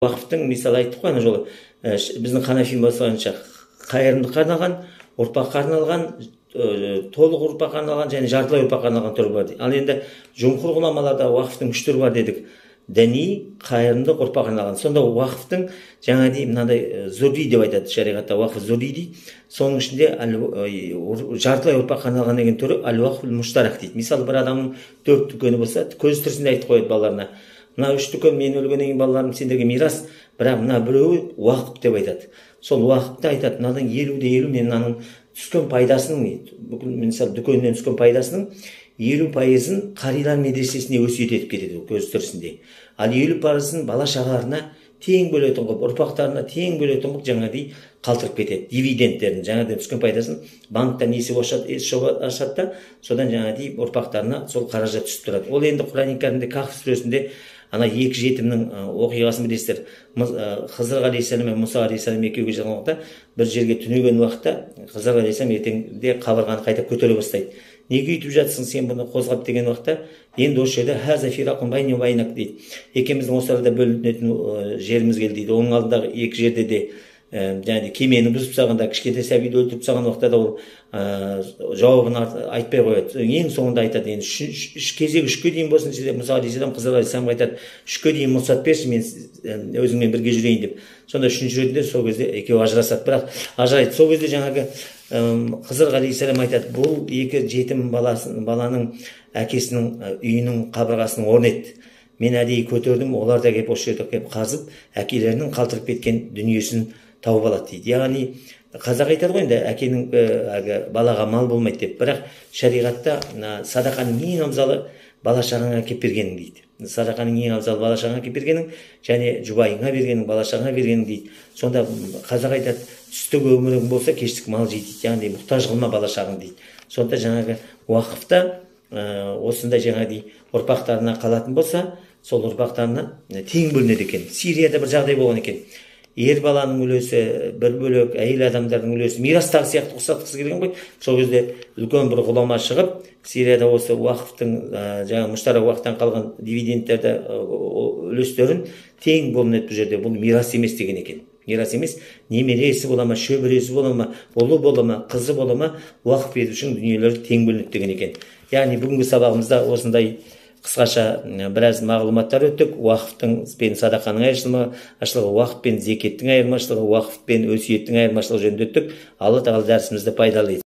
Уақыфтың, мысалы, айттық қой ана жолы, біздің Ханафи бойынша қайырымдылыққа арналған, ұрпаққа арналған, толық ұрпаққа арналған және жартылай ұрпаққа арналған түрі бар дейді. Ал енді жумһур ғұламаларда уақыфтың үш түрі бар дедік: діни, қайырымдылық, ұрпаққа арналған. Сонда уақыфтың жаңағыдей мынандай зурри деп айтады шариғатта, уақыф зурри дейді. Соның ішінде жартылай ұрпаққа арналған деген түрі әл уақф муштарак дейді. Мысалы, бір адамның төрт дүкені болса, көзі тірісінде айтып қояды балаларына: мына үш дүкен мен өлгеннен кейін, балаларым, сендерге мирас, бірақ мына біреуі уақыф деп айтады. Сол уақыфта айтады: мынадан 50 де 50, мен мынаның түскен пайдасының, бүкіл, мысалы, дүкеннен түскен пайдасының 50%-ын қарилар медресесіне өсиет етіп кетеді көзі тірісінде. Ал 50%-ын бала шағаларына тең бөлетін қылып, ұрпақтарына тең бөлетін қылып, жаңағыдай қалдырып кетеді дивидендтерін, жаңағыдай түскен пайдасын банктан есеп ашады да, содан жаңағыдай ұрпақтарына сол қаражат түсіп тұрады. Ол енді Құран Кәрімде, Кахф сүресінде ана екі жетімнің оқиғасын білесіздер. Хызыр алейхисалам мен Мұса алейхисалам екеуі келе жатқан уақытта, бір жерге түнеген уақытта, Хызыр алейхисалам ертеңде қабырғаны қайта көтере бастайды. Неге өйтіп жатсың сен, бұны қозғап деген уақытта, енді осы жерде дейді, екеуміздің осы арада бөлінетін жеріміз келді дейді. Оның алдындағы екі жерде де жаңағыдай кемені бұзып тастағанда, кішкентай сәбиді өлтіріп тастаған уақытта да ол жауабын айтпай қояды. Ең соңында айтады: енді үш кезек, үшке дейін болсын десе, Мұса алейхисалам Қызыр алейхисаламға айтады: үшке дейін мұрсат берші, мен өзіңмен бірге жүрейін деп. Сонда үшінші ретінде сол кезде екеуі ажырасады. Бірақ ажырайды сол кезде жаңағы Қызыр алейхисалам айтады: бұл екі жетім баласын, баланың әкесінің үйінің қабырғасының орны еді, мен әдейі көтердім, олар да келіп осы жерде келіп қазып, әкелерінің қалдырып кеткен дүниесін тауып алады дейді. Яғни қазақ айтады ғой енді, әкенің әлгі балаға мал болмайды деп. Бірақ шариғатта мына садақаның ең абзалы бала шағаңа әкеліп бергенің дейді. Садақаның ең абзалы бала шағаңа әкеліп бергенің және жұбайыңа бергенің, бала шағаңа бергенің дейді. Сонда қазақ айтады: түстік өмірің болса, кештік мал жейді дейді. Яғни мұқтаж қылма бала шағың дейді. Сонда жаңағы уақыфта осындай жаңағыдай ұрпақтарына қалатын болса, сол ұрпақтарына тең бөлінеді екен. Сирияда бір жағдай болған екен: ер баланың үлесі бір бөлек, әйел адамдардың үлесі, мирастағы сияқты ұқсатқысы келген ғой. Сол кезде үлкен бір ғұлама шығып, Сирияда осы уақыфтың, жаңағы мұштарак уақыттан қалған дивидендтерді, үлестерін тең бөлінеді бұл жерде, бұл мирас емес деген екен. Мирас емес, немересі бола ма, шөбересі бола ма, ұлы бола ма, қызы бола ма, уақыф берушінің дүниелері тең бөлінеді деген екен. Яғни бүгінгі сабағымызда осындай қысқаша біраз мағлұматтар өттік: уақыфтың пен садақаның айырмашылығы, уақыф пен зекеттің айырмашылығы, уақыф пен өсиеттің айырмашылығы жөнінде өттік. Алла Тағала дәрісімізді пайдалы етсін.